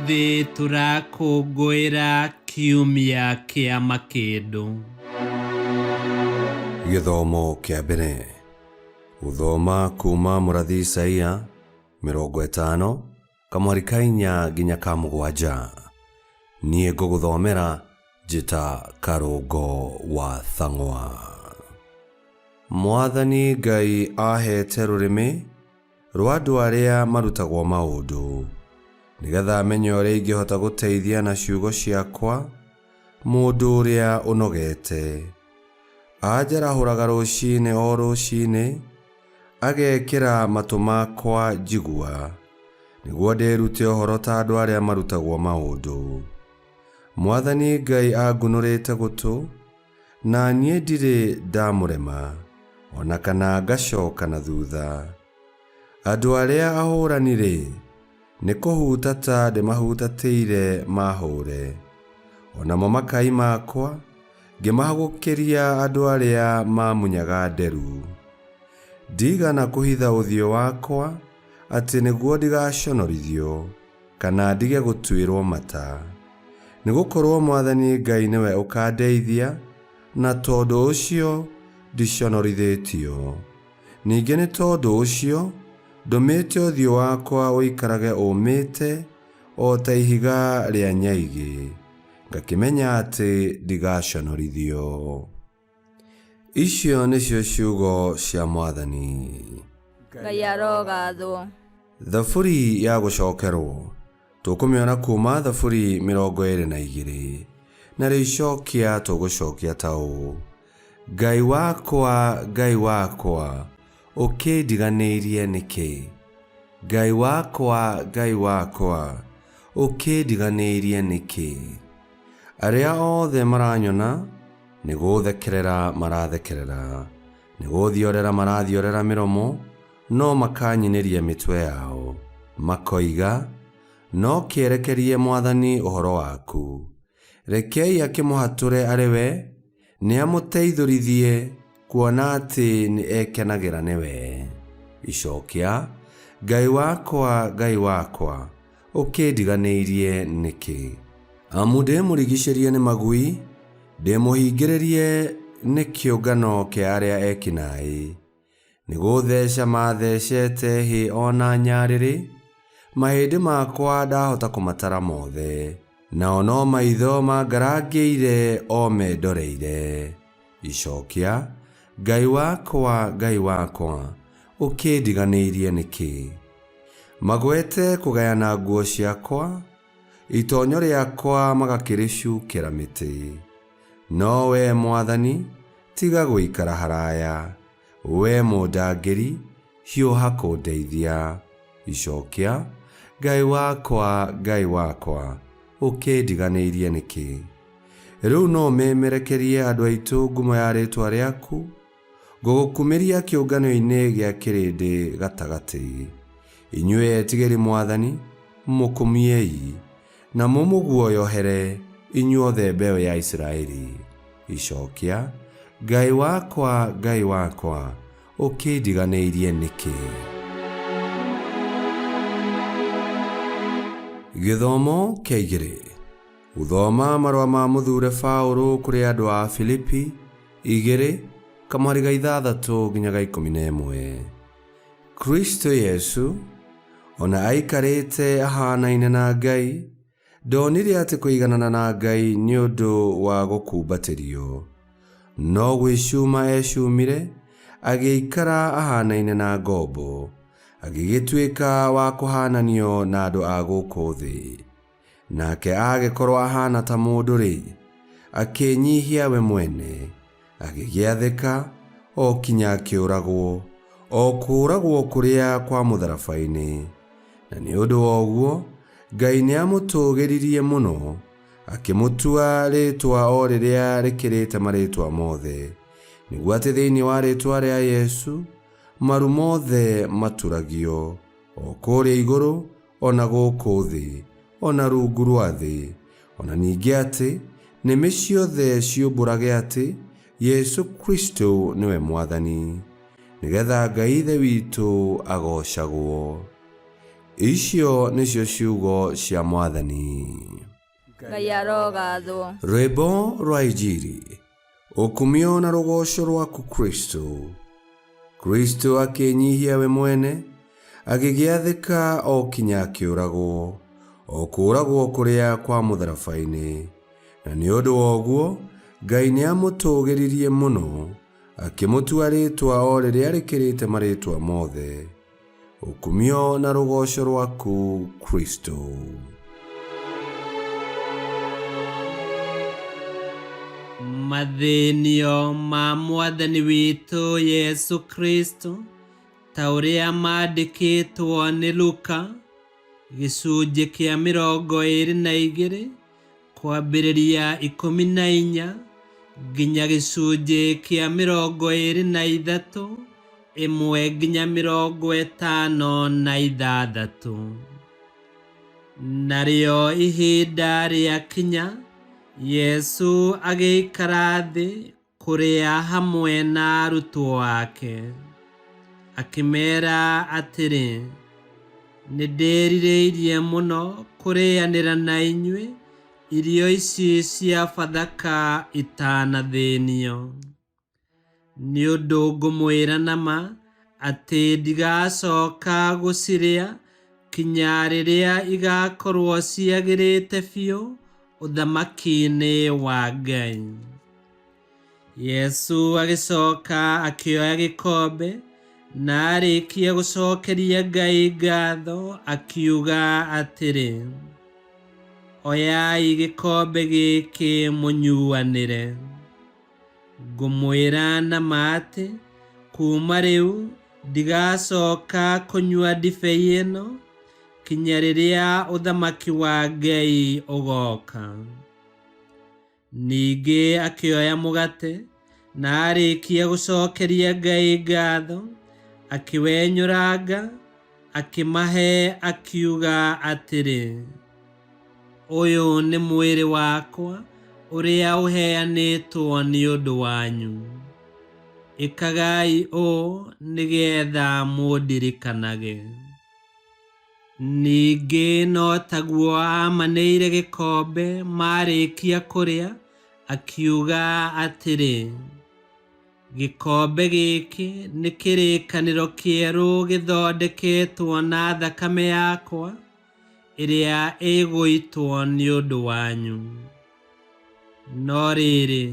Ũmũthĩ tũrakũngũĩra kiumia kĩa makĩndũ. Gĩthomo kĩa mbere. Gũthoma kuma mũrathi Isaia 50 kamwari ka inya nginya ka mũgwanja. Niĩ ngũgũthomera njĩta Karũngo wa Thang'wa. Mwathani Ngai aheete rũrĩmĩ rwa andũ arĩa marutagwo maũndũ, nĩgetha menye ũrĩa ingĩhota gũteithia na ciugo ciakwa mũndũ ũrĩa ũnogete. Anjarahũraga rũcinĩ o rũcinĩ, agekĩra matũ makwa njigua, nĩguo ndĩrute ũhoro ta andũ arĩa marutagwo maũndũ. Mwathani Ngai angunũrĩte gũtũ, na niĩ ndirĩ ndamũrema, o na kana ngacoka na thutha. Andũ arĩa ahũrani-rĩ, nĩ kũhutata ndĩmahutatĩire mahũre, o namo makai makwa ngĩmahagũkĩria andũ arĩa mamunyaga nderu. Ndigana kũhitha ũthiũ wakwa atĩ nĩguo ndigaconorithio, kana ndige gũtuĩrwo mata. Nĩ gũkorũo Mwathani Ngai nĩwe ũkandeithia, na tondũ ũcio ndiconorithĩtio. Ningĩ nĩ tondũ ũcio ndũmĩte ũthiũ wakwa ũikarage ũũmĩte o ta ihiga rĩa nyaigĩ, ngakĩmenya atĩ ndigaconorithio. Icio nĩcio ciugo cia Mwathani. Ngai arogathwo. Thaburi ya gũcokerwo tũkũmĩona kuma Thaburi 22, narĩo icokia tũgũcokia ta ũũ: Ngai wakwa, Ngai wakwa, ũkĩndiganĩirie nĩkĩ? Ngai wakwa, Ngai wakwa, ũkĩndiganĩirie nĩkĩ? Arĩa othe maranyona nĩ gũũthekerera marathekerera, nĩ gũũthiorera marathiorera mĩromo, no makanyinĩria mĩtwe yao, makoiga, No kĩerekerie Mwathani ũhoro waku. Rekei akĩmũhatũre arĩ we, nĩamũteithũrithie, kuona atĩ nĩekenagĩra nĩwe. Icokia, Ngai wakwa, Ngai wakwa, ũkĩndiganĩirie nĩkĩ? Amu ndĩmũrigicĩrie nĩ magui, ndĩmũhingĩrĩrie nĩ kĩũngano kĩa arĩa eki naĩ. Nĩ gũtheca mathecete hĩ o na nyarĩrĩ, mahĩndĩ makwa ndahota kũmatara mothe, nao no maitho mangarangĩire o mendoreire. Icokia, Ngai wakwa, Ngai wakwa, ũkĩndiganĩirie nĩkĩ? Magwete kũgayana nguo ciakwa, itonyo rĩakwa magakĩrĩcukĩra mĩtĩ. No wee Mwathani, tiga gũikara haraya, wee mũndangĩri, hiũha kũndeithia. Icokia, Ngai wakwa, Ngai wakwa, ũkĩndiganĩirie nĩkĩ? Rĩu no memerekerie andũ aitũ ngumo ya rĩĩtwa rĩaku, ngũgũkumĩria kĩũngano-inĩ gĩa kĩrĩndĩ gatagatĩ. Inyuĩ etigĩri Mwathani, mũkumiei, na mũmũguoyohere, inyuothe mbeũ ya Isiraeli. Icokia, Ngai wakwa, Ngai wakwa, ũkĩndiganĩirie nĩkĩ? Gĩthomo kĩa igĩrĩ. Gũthoma marũa ma mũthure Paũlũ kũrĩ andũ a Filipi igĩrĩ kamũhari ga ithathatũ nginya ga 11. Kristo Yesu, o na aikarĩte ahanaine na Ngai, ndonire atĩ kũiganana na Ngai nĩ ũndũ wa gũkumbatĩrio, no gwĩcuma ecumire, agĩikara ahanaine na ngombo, agĩgĩtuĩka wa kũhananio na andũ a gũkũ thĩ. Nake agĩkorwo ahaana ta mũndũ-rĩ, akĩĩnyihia we mwene, agĩgĩathĩka o kinya akĩũragwo, o kũũragwo kũrĩa kwa mũtharaba-inĩ. Na nĩ ũndũ wa ũguo Ngai nĩamũtũũgĩririe mũno, akĩmũtua rĩĩtwa o rĩrĩa rĩkĩrĩte marĩĩtwa mothe, nĩguo atĩ thĩinĩ wa rĩĩtwa rĩa Yesu maru mothe maturagio, o kũrĩa igũrũ o na gũkũ thĩ, o na rungu rwa thĩ, o na ningĩ atĩ nĩmĩ ciothe ciumbũrage atĩ Yesu Kristo nĩwe Mwathani, nĩgetha Ngai Ithe witũ agoocagwo. Icio nĩcio ciugo cia Mwathani. Ngai arogathwo. Rwĩmbo rwa Injiri. Ũkumio na rũgooco rwaku Kristo. Kristo akĩĩnyihia we mwene, agĩgĩathĩka o kinya akĩũragwo, o kũũragwo kũrĩa kwa mũtharaba-inĩ. Na nĩ ũndũ wa ũguo, Ngai nĩamũtũũgĩririe mũno, akĩmũtua rĩĩtwa o rĩrĩa rĩkĩrĩte marĩĩtwa mothe. Ũkumio na rũgooco rwaku Kristo. Mathĩnio ma Mwathani witũ Yesu Kristo ta ũrĩa maandĩkĩtwo nĩ Luka, gĩcunjĩ kĩa 22 kwambĩrĩria 14 nginya gĩcunjĩ kĩa 23 1 nginya 56. Narĩo ihinda rĩakinya, Yesu agĩikara thĩ kũrĩa hamwe na arutwo ake. Akĩmeera atĩrĩ, Nĩ ndĩrirĩirie mũno kũrĩanĩra na inyuĩ irio ici cia Bathaka itanathĩnio. Nĩ ũndũ ngũmwĩra na ma atĩ ndigacoka gũcirĩa kinya rĩrĩa igakorwo ciagĩrĩte biũ ũthamaki-inĩ wa Ngai. Yesu agĩcoka akĩoya gĩkombe na arĩkia gũcokeria Ngai ngatho akiuga atĩrĩ, Oyai gĩkombe gĩkĩ mũnyuanĩre. Ngũmwĩra na ma atĩ kuuma rĩu ndigacoka kũnyua ndibei ĩno kinya rĩrĩa ũthamaki wa Ngai ũgooka. Ningĩ akĩoya mũgate na arĩkia gũcokeria Ngai ngatho, akĩwenyũranga, akĩmahe akiuga atĩrĩ, Ũyũ nĩ mwĩrĩ wakwa ũrĩa ũheanĩtwo nĩ ũndũ wanyu. Ĩkagai ũũ nĩgetha mũndirikanage. Ningĩ no taguo aamanĩire gĩkombe maarĩkia kũrĩa, akiuga atĩrĩ, Gĩkombe gĩkĩ nĩ kĩrĩkanĩro kĩerũ gĩthondeketwo na thakame yakwa ĩrĩa ĩgũitwo nĩ ũndũ wanyu. No rĩrĩ,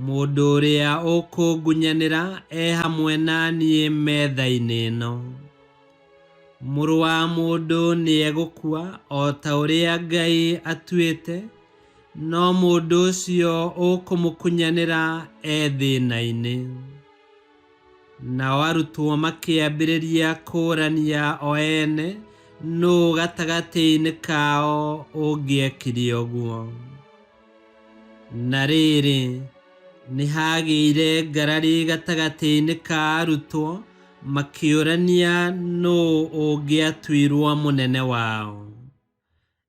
mũndũ ũrĩa ũkũngunyanĩra e hamwe na niĩ metha-inĩ ĩno. Mũrũ wa mũndũ nĩegũkua o ta ũrĩa Ngai atuĩte, no mũndũ ũcio ũkũmũkunyanĩra e thĩna-inĩ. Nao arutwo makĩambĩrĩria kũũrania o ene nũũ gatagatĩ-inĩ kao ũngĩekire ũguo. Na rĩrĩ, nĩ hagĩire ngarari gatagatĩ-inĩ ka arutwo makĩũrania nũũ ũngĩatuirwo mũnene wao.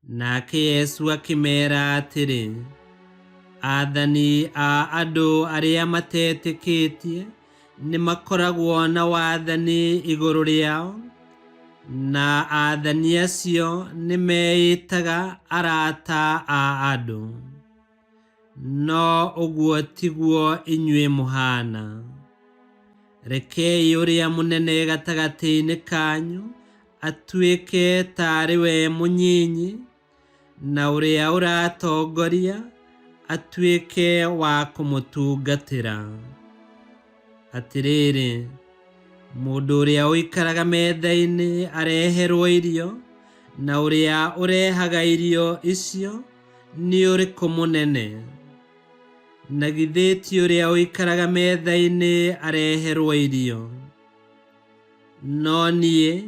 Nake Yesu akĩmeera atĩrĩ, Aathani a andũ arĩa matetĩkĩtie nĩ makoragwo na wathani igũrũ rĩao, na aathani acio nĩ meĩtaga arata a andũ. No ũguo tiguo inyuĩ mũhaana. Rekei ũrĩa mũnene gatagatĩ-inĩ kanyu atuĩke taarĩ we mũnyinyi, na ũrĩa ũratongoria atuĩke wa kũmũtungatĩra. Atĩrĩrĩ, mũndũ ũrĩa ũikaraga metha-inĩ areherwo irio, na ũrĩa ũrehaga irio icio nĩ ũrĩkũ mũnene? Na githĩ ti ũrĩa ũikaraga metha-inĩ areherwo irio? No niĩ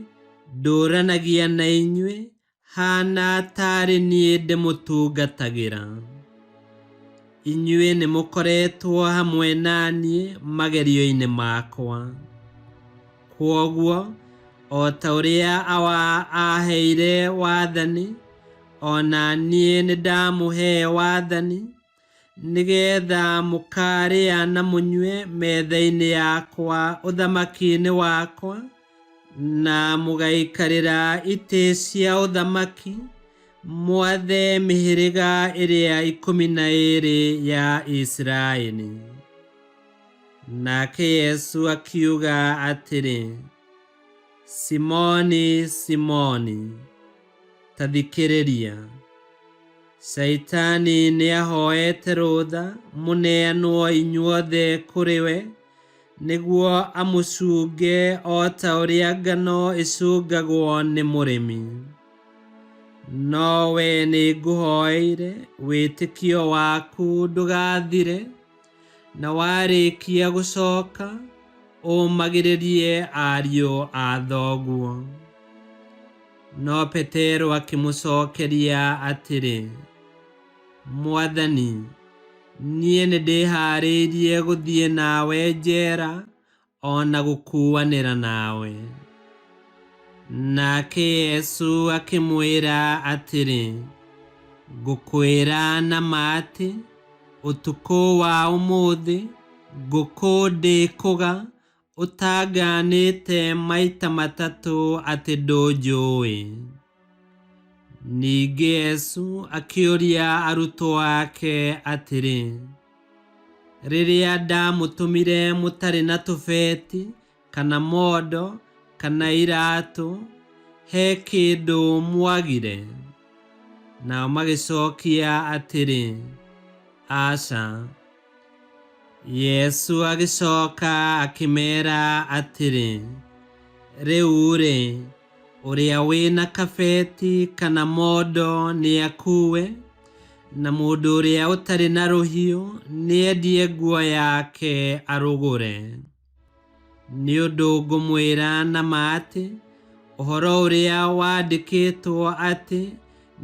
ndũũranagia na inyuĩ haana taarĩ niĩ ndĩmũtungatagĩra. Inyuĩ nĩmũkoretwo hamwe na niĩ magerio-inĩ makwa. Kwoguo, o ta ũrĩa Awa aaheire wathani, o na niĩ nĩndamũhe wathani, nĩgeetha mũkaarĩa na mũnyue metha-inĩ yakwa ũthamaki-inĩ wakwa, Na mũgaikarĩra itĩ cia ũthamaki, mwathe mĩhĩrĩga ĩrĩa 12 ya Isiraeli. Nake Yesu akiuga atĩrĩ, Simoni, Simoni, ta thikĩrĩria. Shaitani nĩahoete rũtha mũneanwo inyuothe kũrĩ we, nĩguo amũcunge o ta ũrĩa ngano ĩcungagwo nĩ mũrĩmi. No we nĩngũhoeire wĩtĩkio waku ndũgathire, na warĩkia gũcoka ũmagĩrĩrie ariũ a thoguo. No Petero akĩmũcokeria atĩrĩ, Mwathani, niĩ nĩndĩharĩirie gũthiĩ nawe njera o na gũkuanĩra nawe. Nake Yesu akĩmwĩra atĩrĩ, Ngũkwĩra na ma atĩ, ũtukũ wa ũmũthĩ ngũkũ ndĩkũga ũtanganĩte maita matatũ atĩ ndũnjũĩ. Ningĩ Yesu akĩũria arutwo ake atĩrĩ, Rĩrĩa ndamũtũmire mũtarĩ na tũbeti kana mondo kana iratũ, he kĩndũ mwagire? Nao magĩcokia atĩrĩ, Aca. Yesu agĩcoka akĩmeera atĩrĩ, Rĩu-rĩ, ũrĩa wĩna kabeti kana mondo nĩakue, na mũndũ ũrĩa ũtarĩ na rũhiũ nĩendie nguo yake arũgũre. Nĩ ũndũ ngũmwĩra na ma atĩ, ũhoro ũrĩa wandĩkĩtwo atĩ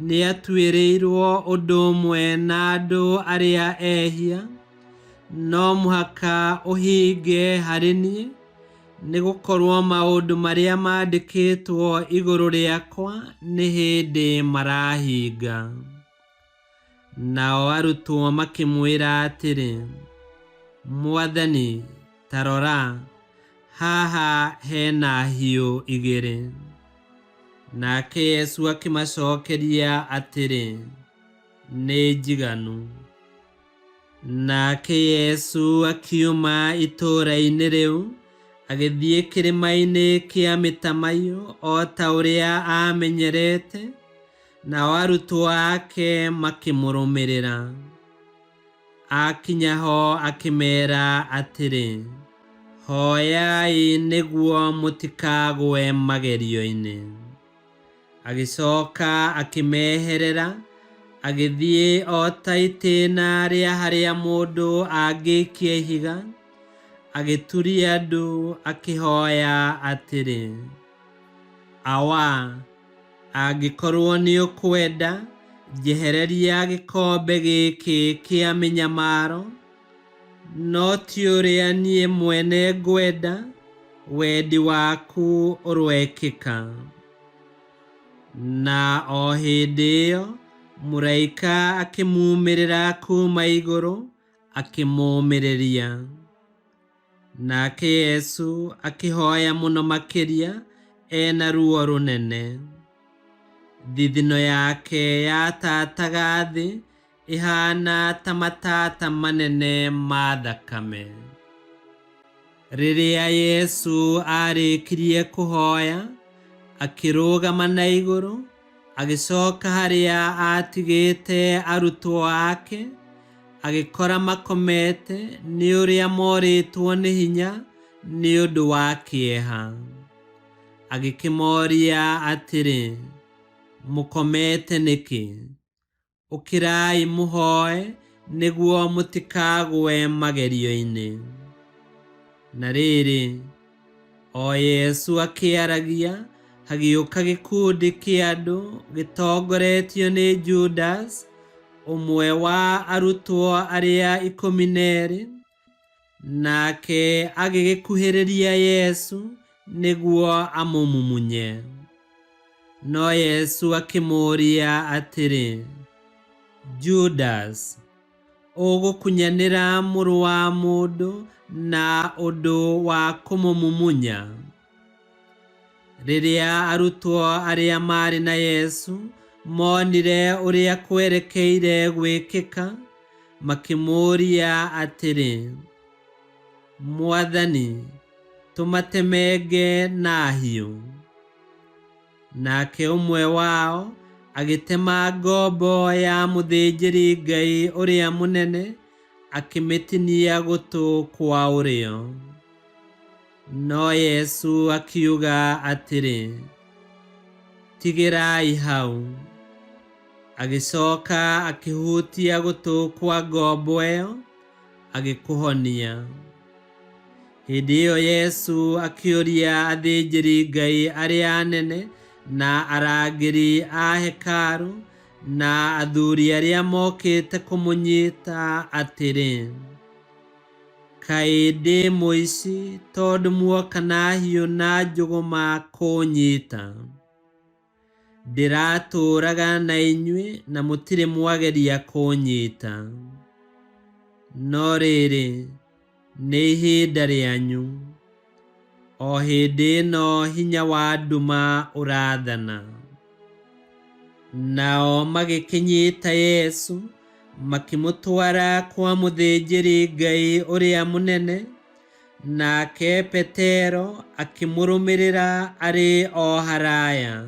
nĩatuĩrĩirwo ũndũ ũmwe na andũ arĩa ehia, no mũhaka ũhinge harĩ niĩ, nĩgũkorwo maũndũ marĩa mandĩkĩtwo igũrũ rĩakwa nĩ hĩndĩ marahinga. Nao arutwo makĩmwĩra atĩrĩ, Mwathani, ta rora, haha hena hiũ igĩrĩ. Nake Yesu akĩmacokeria atĩrĩ, Nĩ njiganu. Nake Yesu akiuma itũũra-inĩ rĩu, agĩthiĩ kĩrĩma-inĩ kĩa mĩtamaiyũ o ta ũrĩa aamenyerete, nao arutwo ake makĩmũrũmĩrĩra. Akinya ho akĩmeera atĩrĩ, Hoyai nĩguo mũtikagwe magerio-inĩ. Agĩcoka akĩmeherera, agĩthiĩ o ta itĩĩna rĩa harĩa mũndũ angĩikia ihiga, agĩturia ndu akĩhoya atĩrĩ, Awa, angĩkorwo nĩũkwenda, njehereria gĩkombe gĩkĩ kĩa mĩnyamaro, no ti ũrĩa niĩ mwene ngwenda, wendi waku ũroekĩka. Na o hĩndĩ ĩyo mũraika akĩmuumĩrĩra kuuma igũrũ akĩmũũmĩrĩria. Nake Yesu akĩhoya mũno makĩria ena ruo rũnene. Thithino yake yatataga thĩ ĩhaana ta matata manene ma thakame. Rĩrĩa Yesu aarĩkirie kũhoya, akĩrũgama na igũrũ, agĩcoka harĩa aatigĩte arutwo ake, agĩkora makomete nĩ ũrĩa morĩtwo nĩ hinya nĩ ũndũ wa kĩeha. Agĩkĩmoria atĩrĩ, Mũkomete nĩkĩ? Ũkĩrai mũhoe nĩguo mũtikagwe magerio-inĩ. Na rĩrĩ, o Yesu akĩaragia, hagĩũka gĩkundi kĩa andũ gĩtongoretio nĩ Judas, ũmwe wa arutwo arĩa 12, nake agĩgĩkuhĩrĩria Yesu nĩguo amũmumunye. No Yesu akĩmũũria atĩrĩ, Judas, ũgũkunyanĩra Mũrũ wa Mũndũ na ũndũ wa kũmũmumunya? Rĩrĩa arutwo arĩa maarĩ na Yesu monire ũrĩa kwerekeire gwĩkĩka, makĩmũũria atĩrĩ, Mwathani, tũmatemenge na hiũ? Nake ũmwe wao agĩtema ngombo ya mũthĩnjĩri-Ngai ũrĩa mũnene, akĩmĩtinia gũtũ kwa ũrĩo. No Yesu akiuga atĩrĩ, Tigĩrai hau. Agĩcoka akĩhutia gũtũ kwa ngombo ĩyo, agĩkũhonia. Hĩndĩ ĩyo Yesu akĩũria athĩnjĩri-Ngai arĩa anene na arangĩri a hekarũ na athuri arĩa mokĩte kũmũnyita atĩrĩ, Kaĩ ndĩ mũici tondũ muoka na hiũ na njũgũma kũũnyita? Ndĩratũũraga na inyuĩ na mũtirĩ mwageria kũũnyita. No rĩrĩ, nĩ ihinda rĩanyu, o hĩndĩ ĩno hinya wa nduma ũrathana. Nao magĩkĩnyita Yesu, makĩmũtwara kwa mũthĩnjĩri-Ngai ũrĩa mũnene, nake Petero akĩmũrũmĩrĩra arĩ o haraya.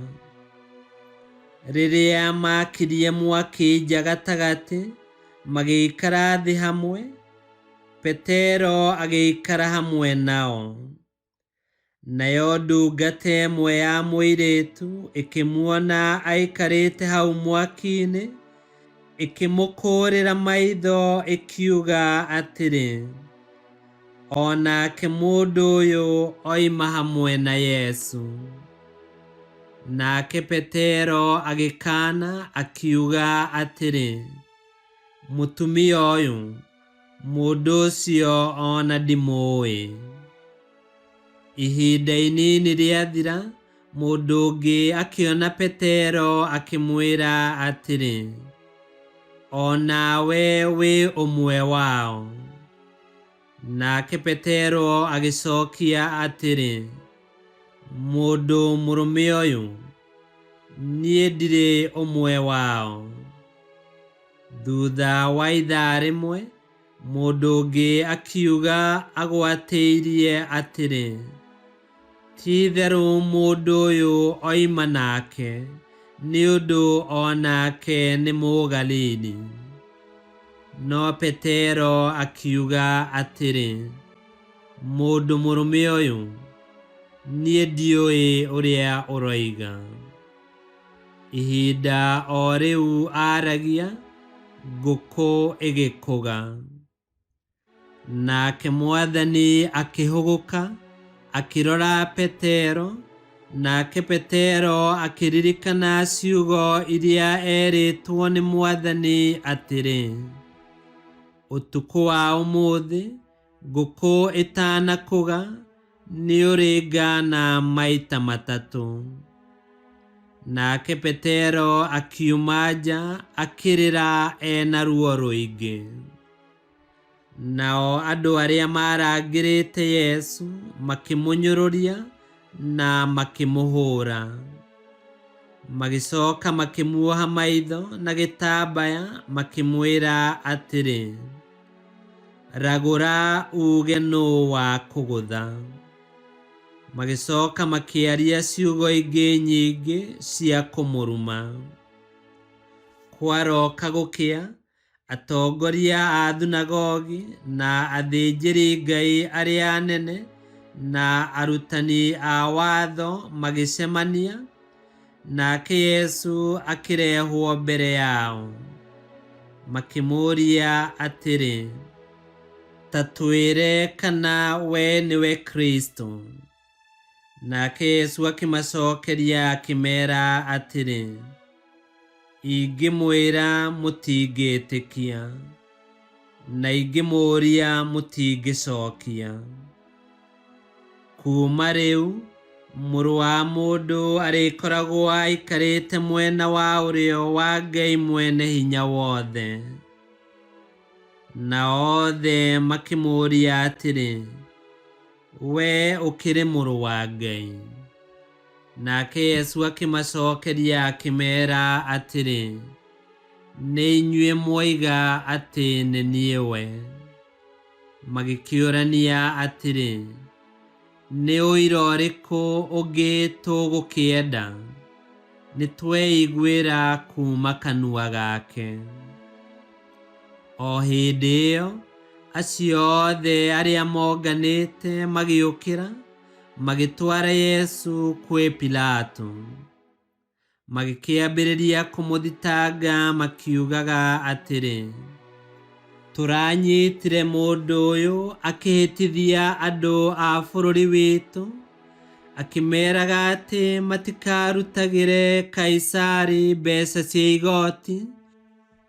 Rĩrĩa maakirie mwaki nja gatagatĩ, magĩikara thĩ hamwe, Petero agĩikara hamwe nao. Nayo ndungata ĩmwe ya mũirĩtu ĩkĩmuona aikarĩte hau mwaki-inĩ, ĩkĩmũkũũrĩra maitho ĩkiuga atĩrĩ, O nake mũndũ ũyũ oima hamwe na Yesu. Nake Petero agĩkaana akiuga atĩrĩ, Mũtumia ũyũ, mũndũ ũcio o na ndimũũĩ. Ihinda inini rĩathira, mũndũ ũngĩ akĩona Petero akĩmwĩra atĩrĩ, O nawe wĩ ũmwe wao. Nake Petero agĩcokia atĩrĩ, Mũndũ mũrũme ũyũ, niĩ ndirĩ ũmwe wao. Thutha wa ithaa rĩmwe, mũndũ ũngĩ akiuga agwatĩirie atĩrĩ, Ti-itherũ mũndũ ũyũ oima nake, nĩ ũndũ o nake nĩ Mũgalili. No Petero akiuga atĩrĩ, Mũndũ mũrũme ũyũ, niĩ ndiũĩ ũrĩa ũroiga. Ihinda o rĩu aaragia, ngũkũ ĩgĩkũga. Nake Mwathani akĩhũgũka, akĩrora Petero, nake Petero akĩririkana ciugo iria eerĩtwo nĩ Mwathani atĩrĩ, Ũtukũ wa ũmũthĩ, ngũkũ ĩtanakũga, nĩũrĩngaana maita matatũ. Nake Petero akiuma nja akĩrĩra e na ruo rũingĩ. Nao andũ arĩa maarangĩrĩte Yesu makĩmũnyũrũria na makĩmũhũũra. Magĩcoka makĩmuoha maitho na gĩtambaya makĩmwĩra atĩrĩ, Ragũra uuge nũũ wakũgũtha. Magĩcoka makĩaria ciugo ingĩ nyingĩ cia kũmũruma. Kwaroka gũkĩa, atongoria a thunagogi na athĩnjĩri-Ngai arĩa anene na arutani a watho magĩcemania, nake Yesu akĩrehwo mbere yao. Makĩmũũria atĩrĩ, Ta twĩre kana wee nĩwe Kristo. Nake Yesu akĩmacokeria akĩmeera atĩrĩ, Ingĩmwĩra mũtingĩtĩkia, na ingĩmũũria mũtingĩcokia. Kuuma rĩu, Mũrũ wa Mũndũ arĩkoragwo aikarĩte mwena wa ũrĩo wa Ngai Mwene-Hinya-Wothe. Nao othe makĩmũũria atĩrĩ, Wee ũkĩrĩ Mũrũ wa Ngai? Nake Yesu akĩmacokeria akĩmeera atĩrĩ, Nĩ inyuĩ mwoiga atĩ nĩ niĩ we. Magĩkĩũrania atĩrĩ, Nĩ ũira ũrĩkũ ũngĩ tũgũkĩenda? Nĩ tweiguĩra kuuma kanua gake. O hĩndĩ ĩyo, acio othe arĩa monganĩte magĩũkĩra, magĩtwara Yesu kwĩ Pilato. Magĩkĩambĩrĩria kũmũthitanga makiugaga atĩrĩ, Tũranyitire mũndũ ũyũ akĩhĩtithia andũ a bũrũri witũ, akĩmeraga atĩ matikarutagĩre Kaisari mbeca cia igoti,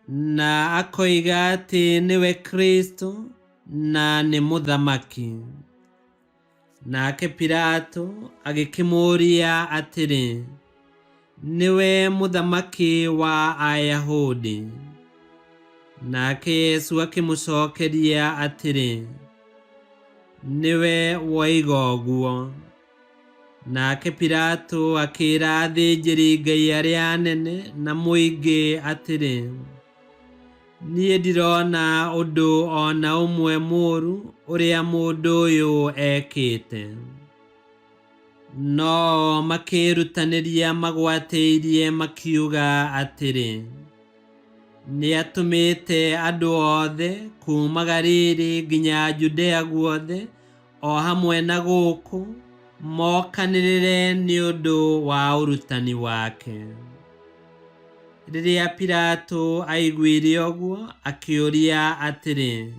na akoiga atĩ nĩwe Kristo na nĩ mũthamaki. Nake Pilato agĩkĩmũũria atĩrĩ, Nĩwe mũthamaki wa Ayahudi? Nake Yesu akĩmũcokeria atĩrĩ, Nĩwe woiga ũguo. Nake Pilato akĩĩra athĩnjĩri-Ngai arĩa anene na mũingĩ atĩrĩ, Niĩ ndirona ũndũ o na ũmwe mũũru ũrĩa mũndũ ũyũ ekĩte. No o makĩĩrutanĩria magwatĩirie makiuga atĩrĩ, Nĩatũmĩte andũ othe kuuma Galili nginya Judea guothe o hamwe na gũkũ mokanĩrĩre nĩ ũndũ wa ũrutani wake. Rĩrĩa Pilato aiguire ũguo, akĩũria atĩrĩ,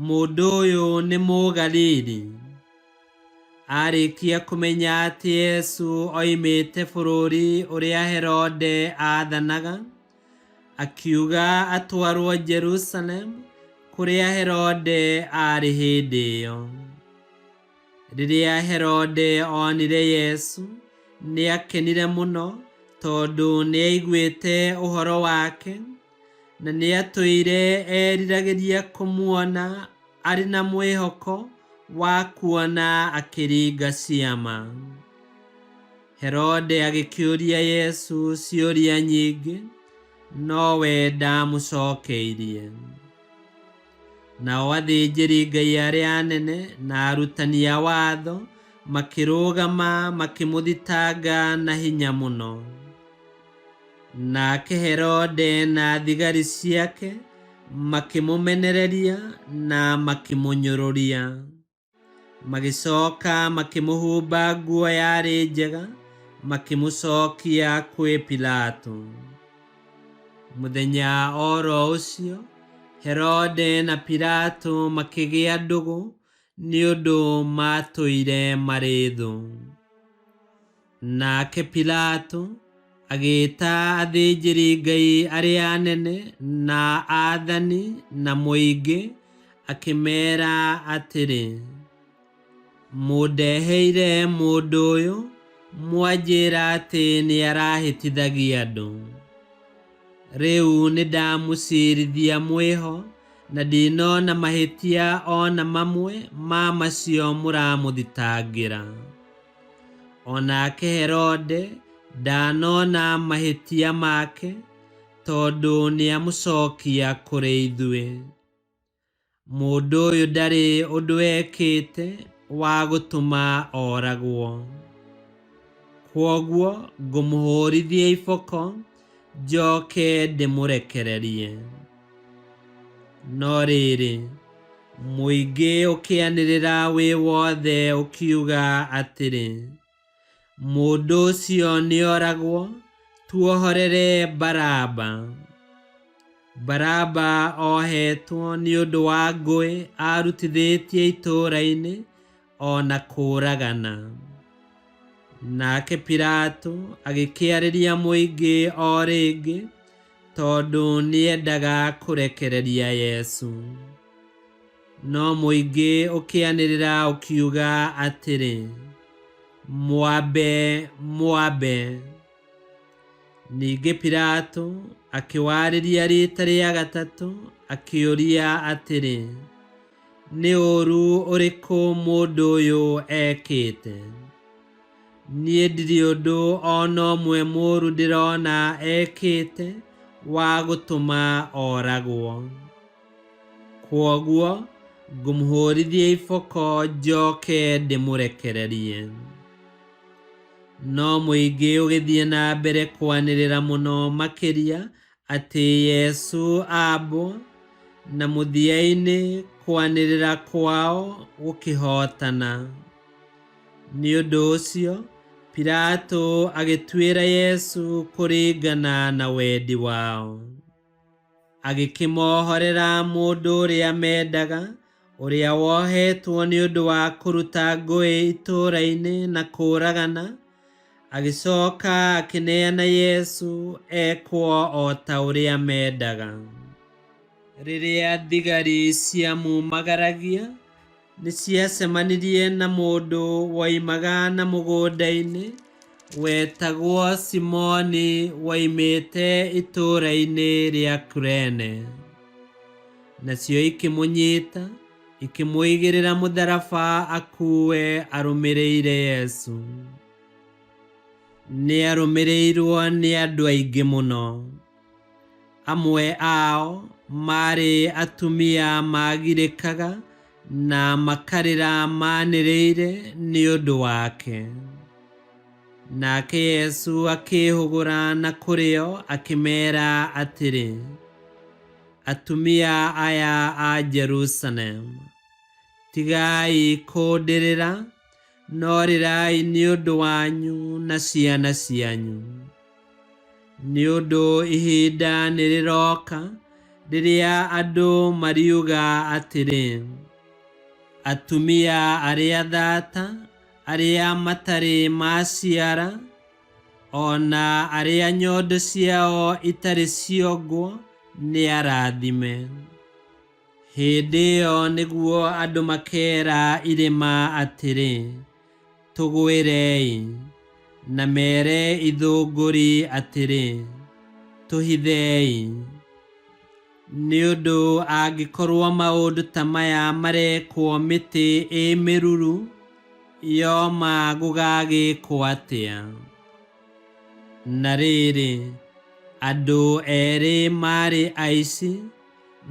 Mũndũ ũyũ nĩ Mũgalili? Aarĩkia kũmenya atĩ Yesu oimĩte bũrũri ũrĩa Herode aathanaga, akiuga atwarwo Jerusalemu kũrĩa Herode aarĩ hĩndĩ ĩyo. Rĩrĩa Herode onire Yesu, nĩakenire mũno tondũ nĩaiguĩte ũhoro wake, na nĩatũire eriragĩria kũmuona arĩ na mwĩhoko wa kuona akĩringa ciama. Herode agĩkĩũria Yesu ciũria nyingĩ, nowe ndaamũcokeirie. Nao athĩnjĩri-Ngai arĩa anene na arutani a watho makĩrũgama makĩmũthitanga na hinya mũno. Nake Herode na thigari ciake makĩmũmenereria na makĩmũnyũrũria. Magĩcoka makĩmũhumba nguo yarĩ njega, makĩmũcokia kwĩ Pilato. Mũthenya o ro ũcio, Herode na Pilato makĩgĩa ndũgũ nĩ ũndũ maatũire marĩ thũ. Nake Pilato agĩĩta athĩnjĩri-Ngai arĩa anene na aathani na mũingĩ, akĩmeera atĩrĩ, Mũndeheire mũndũ ũyũ mwanjĩra atĩ nĩarahĩtithagia andũ. Rĩu nĩndamũciirithia mwĩho na ndinona mahĩtia o na mamwe ma macio mũramũthitangĩra. O nake Herode ndanona mahĩtia make, tondũ nĩamũcokia kũrĩ ithuĩ. Mũndũ ũyũ ndarĩ ũndũ ekĩte wa gũtũma oragwo. Kwoguo ngũmũhũrithia iboko, njoke ndĩmũrekererie. No rĩrĩ, mũingĩ ũkĩanĩrĩra wĩ wothe ũkiuga atĩrĩ, Mũndũ ũcio nĩoragwo, tuohorere Baraba. Baraba ohetwo nĩ ũndũ wa ngũĩ aarutithĩtie itũũra-inĩ o na kũũragana. Nake Pilato agĩkĩarĩria mũingĩ o rĩngĩ, tondũ nĩendaga kũrekereria Yesu. No mũingĩ ũkĩanĩrĩra ũkiuga atĩrĩ, Mwambe, mwambe! Ningĩ Pilato akĩwarĩria riita rĩa gatatũ akĩũria atĩrĩ, Nĩ ũũru ũrĩkũ mũndũ ũyũ ekĩte? Niĩ ndirĩ ũndũ o na ũmwe mũũru ndĩrona ekĩte wa gũtũma oragwo. Kwoguo ngũmũhũũrithia iboko njoke ndĩmũrekererie. No mũingĩ ũgĩthiĩ na mbere kwanĩrĩra mũno makĩria atĩ Yesu ambwo, na mũthia-inĩ kwanĩrĩra kwao gũkĩhootana. Nĩ ũndũ ũcio Pilato agĩtuĩra Yesu kũringana na wendi wao. Agĩkĩmohorera mũndũ ũrĩa mendaga, ũrĩa wohetwo nĩ ũndũ wa kũruta ngũĩ itũũra-inĩ na kũũragana, agĩcoka akĩneana Yesu ekwo o ta ũrĩa mendaga. Rĩrĩa thigari ciamumagaragia, nĩ ciacemanirie na mũndũ woimaga na mũgũnda-inĩ wetagwo Simoni woimĩte itũũra-inĩ rĩa Kurene. Nacio ikĩmũnyita, ikĩmũigĩrĩra mũtharaba akuue arũmĩrĩire Yesu. Nĩ arũmĩrĩirwo nĩ andũ aingĩ mũno. Amwe ao maarĩ atumia maagirĩkaga na makarĩra maanĩrĩire nĩ ũndũ wake. Nake Yesu akĩĩhũgũra na kũrĩ o akĩmeera atĩrĩ, Atumia aya a Jerusalemu, tigai kũndĩrĩra, no rĩrai nĩ ũndũ wanyu na ciana cianyu. Nĩ ũndũ ihinda nĩ rĩroka rĩrĩa andũ mariuga atĩrĩ, Atumia arĩa thata, arĩa matarĩ maciara, o na arĩa nyondo ciao itarĩ ciongwo, nĩ arathime. Hĩndĩ ĩyo nĩguo andũ makeera irĩma atĩrĩ, Tũgwĩrei, na mere ithũngũri atĩrĩ, Tũhithei. Nĩ ũndũ angĩkorwo maũndũ ta maya marekwo mĩtĩ ĩ mĩruru, yoma gũgagĩkwo atĩa? Na rĩrĩ, andũ erĩ maarĩ aici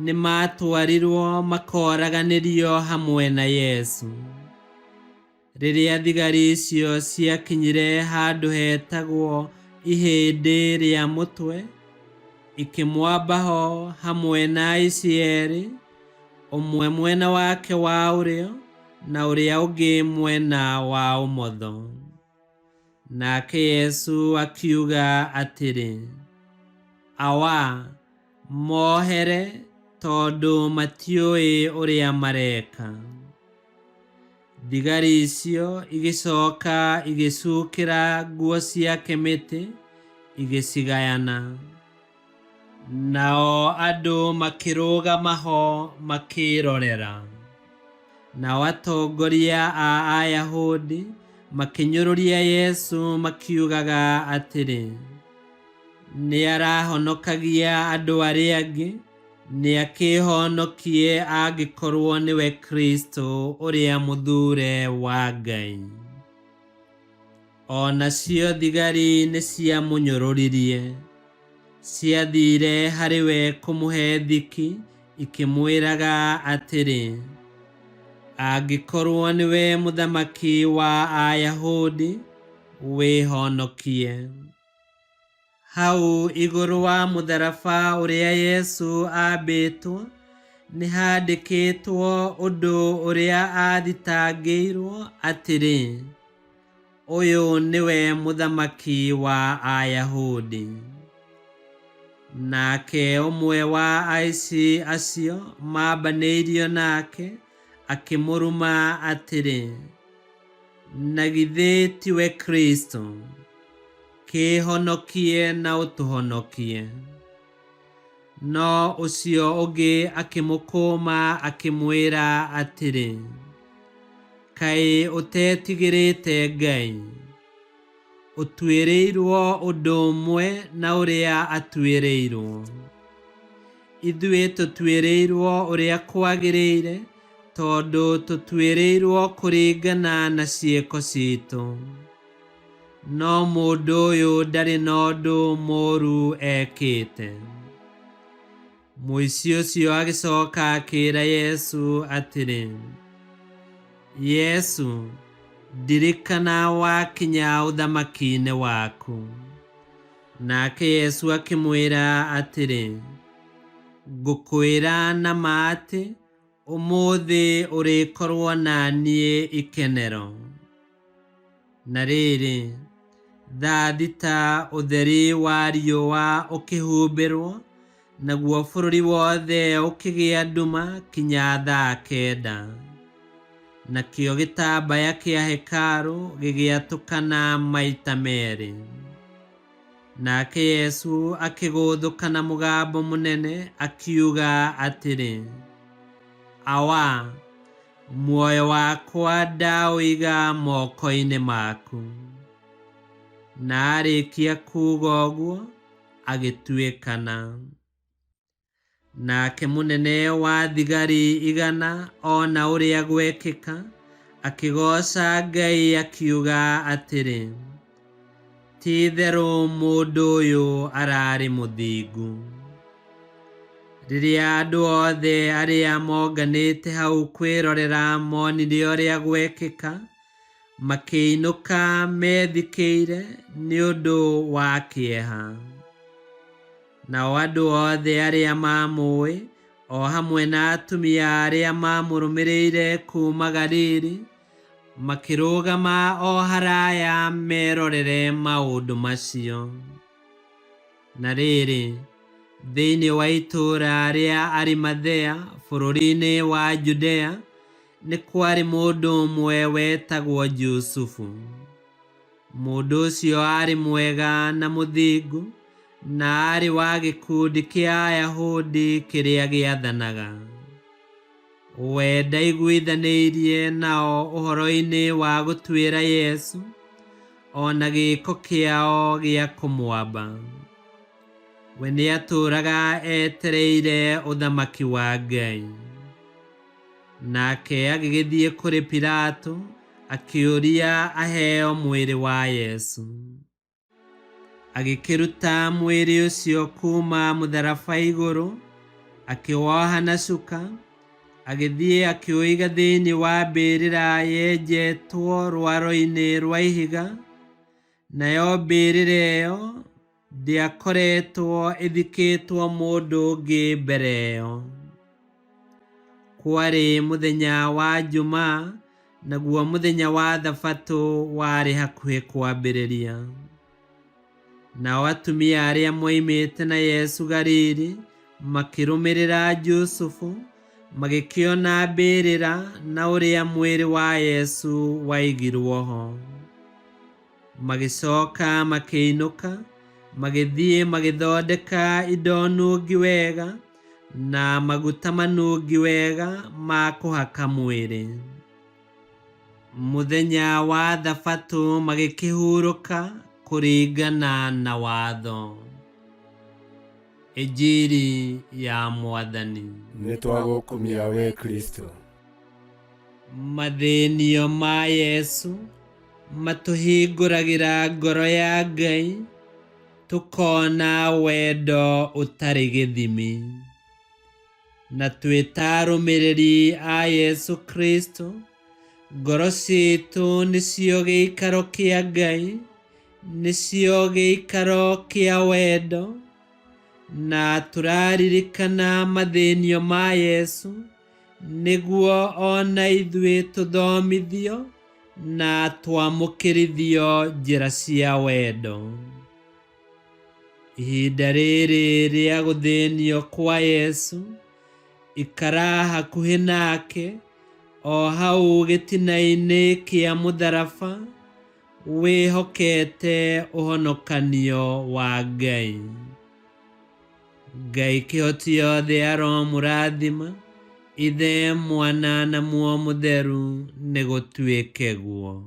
nĩmatwarirwo makoraganĩrio hamwe na Yesu. Rĩrĩa thigari icio ciakinyire handũ hetagwo Ihĩndĩ rĩa Mũtwe, ikĩmwamba ho hamwe na aici erĩ, ũmwe mwena wake wa ũrĩo na ũrĩa ũngĩ mwena wa ũmotho. Nake Yesu akiuga atĩrĩ, Awa, mohere tondũ matiũĩ ũrĩa mareka. Thigari icio igĩcoka igĩcukĩra nguo ciake mĩtĩ, igĩcigayana. Nao andũ makĩrũgama ho makĩĩrorera. Nao atongoria a Ayahudi makĩnyũrũria Yesu makiugaga atĩrĩ, Nĩ arahonokagia andũ arĩa angĩ, nĩakĩĩhonokie angĩkorwo nĩwe Kristo ũrĩa mũthuure wa Ngai. O nacio thigari nĩciamũnyũrũririe. Ciathiire harĩ we kũmũhe thiki ikĩmwĩraga atĩrĩ, Angĩkorwo nĩwe mũthamaki wa Ayahudi, wĩhonokie. Hau igũrũ wa mũtharaba ũrĩa Yesu aambĩtwo nĩ haandĩkĩtwo ũndũ ũrĩa aathitangĩirwo atĩrĩ, Ũyũ nĩwe Mũthamaki wa Ayahudi. Nake ũmwe wa aici acio maambanĩirio nake akĩmũruma atĩrĩ, Na githĩ tiwe Kristo? Kĩĩhonokie na ũtũhonokie. No ũcio ũngĩ akĩmũkũma akĩmwĩra atĩrĩ, Kaĩ ũtetigĩrĩte Ngai? Ũtuĩrĩirwo ũndũ ũmwe na ũrĩa atuĩrĩirwo. Ithuĩ tũtuĩrĩirwo ũrĩa kwagĩrĩire tondũ tũtuĩrĩirwo kũringana na ciĩko ciitũ. No mũndũ ũyũ ndarĩ na ũndũ mũũru ekĩte. Mũici ũcio agĩcoka akĩĩra Yesu atĩrĩ, Yesu, ndirikana wakinya ũthamaki-inĩ waku. Nake Yesu akĩmwĩra atĩrĩ, Ngũkwĩra na ma atĩ ũmũthĩ ũrĩkorwo na niĩ ikenero. Na rĩrĩ, thaa thita ũtheri wa riũa ũkĩhumbĩrwo, naguo bũrũri wothe ũkĩgĩa nduma kinya thaa 9. Nakĩo gĩtambaya kĩa hekarũ gĩgĩatũkana maita 2. Nake Yesu akĩgũthũka na mũgambo mũnene akiuga atĩrĩ, Awa, muoyo wakwa ndaũiga moko-inĩ maku. Na arĩkia kuuga ũguo, agĩtuĩkana. Nake mũnene wa thigari 100 ona ũrĩa gwekĩka, akĩgooca Ngai akiuga atĩrĩ, Ti-itherũ mũndũ ũyũ ararĩ mũthingu. Rĩrĩa andũ othe arĩa monganĩte hau kwĩrorera monire ũrĩa gwekĩka, makĩinũka methikĩire nĩ ũndũ wa kĩeha. Nao andũ othe arĩa maamũĩ, o hamwe na atumia arĩa maamũrũmĩrĩire kuuma Galili, makĩrũgama o haraya merorere maũndũ macio. Na rĩrĩ, thĩinĩ wa itũũra rĩa Arimathea bũrũri-inĩ wa Judea, nĩ kwarĩ mũndũ ũmwe wetagwo Jusufu. Mũndũ ũcio aarĩ mwega na mũthingu, na aarĩ wa gĩkundi kĩa Ayahudi kĩrĩa gĩathanaga. We ndaiguithanĩirie nao ũhoro-inĩ wa gũtuĩra Yesu, o na gĩĩko kĩao gĩa kũmwamba. We nĩatũũraga etereire ũthamaki wa Ngai. Nake agĩgĩthiĩ kũrĩ Pilato, akĩũria aheo mwĩrĩ wa Yesu. Agĩkĩruta mwĩrĩ ũcio kuuma mũtharaba igũrũ, akĩwoha na cuka, agĩthiĩ akĩũiga thĩinĩ wa mbĩrĩra yenjetwo rwaro-inĩ rwa ihiga, nayo mbĩrĩra ĩyo ndĩakoretwo ĩthikĩtwo mũndũ ũngĩ mbere ĩyo. Kwarĩ mũthenya wa Jumaa, naguo mũthenya wa Thabatũ warĩ hakuhĩ kwambĩrĩria. Nao atumia arĩa moimĩte na Yesu Galili makĩrũmĩrĩra Jusufu, magĩkĩona mbĩrĩra na ũrĩa mwĩrĩ wa Yesu waigirwo ho. Magĩcoka makĩinũka, magĩthiĩ magĩthondeka indo nungi wega na maguta manungi wega ma kũhaka mwĩrĩ. Mũthenya wa Thabatũ magĩkĩhurũka kũringana na watho. Injiri ya Mwathani. Nĩtwagũkumia we Kristo. Mathĩnio ma Yesu matũhingũragĩra ngoro ya Ngai, tũkona wendo ũtarĩ gĩthimi. Na twĩ ta arũmĩrĩri a Yesu Kristo, ngoro ciitũ nĩcio gĩikaro kĩa Ngai, nĩcio gĩikaro kĩa wendo, na tũraririkana mathĩnio ma Yesu nĩguo ona ithuĩ tũthomithio na twamũkĩrithio njĩra cia wendo. Ihinda rĩrĩ rĩa gũthĩnio kwa Yesu, ikara hakuhĩ nake o hau gĩtina-inĩ kĩa mũtharaba, wĩhokete ũhonokanio wa Ngai. Ngai kĩhoti yothe aromũrathima, Ithe, Mwana na Muoyo Mũtheru, nĩgũtuĩke guo.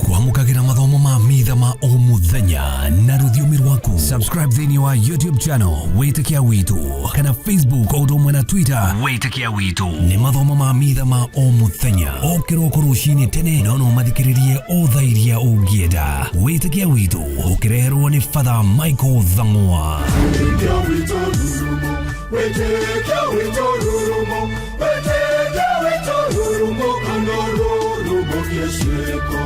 Kwamũkagĩra mathomo ma mitha ma o mũthenya na rũthiomi rwaku. Subscribe thĩinĩ wa YouTube channel Wĩtĩkia Witũ kana Facebook o ũndũ ũmwe na Twitter Wĩtĩkia Witũ. Nĩ mathomo ma mitha ma o mũthenya o kĩroko rũcinĩ tene, no no mathikĩrĩrie o thaa iria ũngĩenda. Wĩtĩkia Witũ ũkĩreherwo nĩ Father Michael Thang'wa. Wĩtĩkia witũ rurumo, wĩtĩkia witũ rurumo, wĩtĩkia witũ rurumo, kana rurumo kĩciĩko.